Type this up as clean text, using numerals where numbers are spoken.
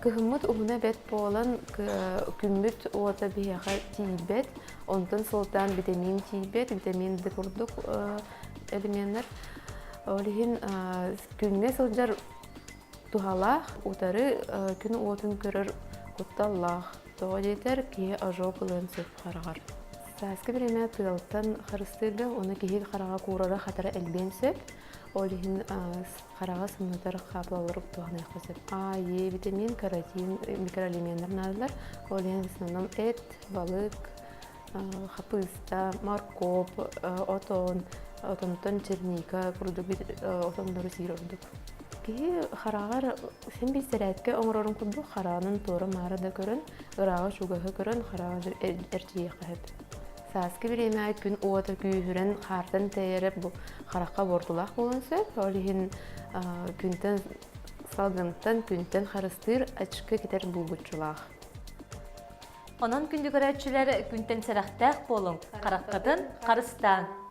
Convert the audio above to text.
Кыһыммыт уһуна бэрт буолан, күммүт уота биһиэхэ тиийбэт, онтон сылтаан витамин тиийбэт, витамин Д курдук элеменнэр. Ол иһин күҥҥэ сылдьар туһалаах, утары күн уотун көрөр кутталлаах. Тоҕо диэтэр, киһи ожог ылыан сөп хараҕар. Сааскы бириэмэ тыалтан харыстыырга уонна киһи хараҕа куурара-хатара элбиэн сөп. Ол иһин хараҕы сымнатар хаапылалары туһаныахха сөп. А, Е витамин, каротин, микроэлеменнэр наадалар. Ол иһин в основном эт, балык, хапыыста, моркуоп, отон, отонтон черника курдук отоннору сиир ордук. Киһи хараҕар син биир сэрээткэ оҥорорун курдук хараҕынан туора-маара да көрөн, ырааҕы-чугаһы көрөн хараҕы эрчийиэххэ сөп. Сааскы бириэмэҕэ күн уота күүһүрэн хаартан тэйэрэ бу харахха буортулаах буолуон сөп. Ол иһин күнтэн салгынтан күнтэн харыстыыр ачыкы кэтэр булгуччулаах. Онон күндү көрөөччүлэр күнтэн сэрэхтээх буолуҥ, хараххытын харыстааҥ.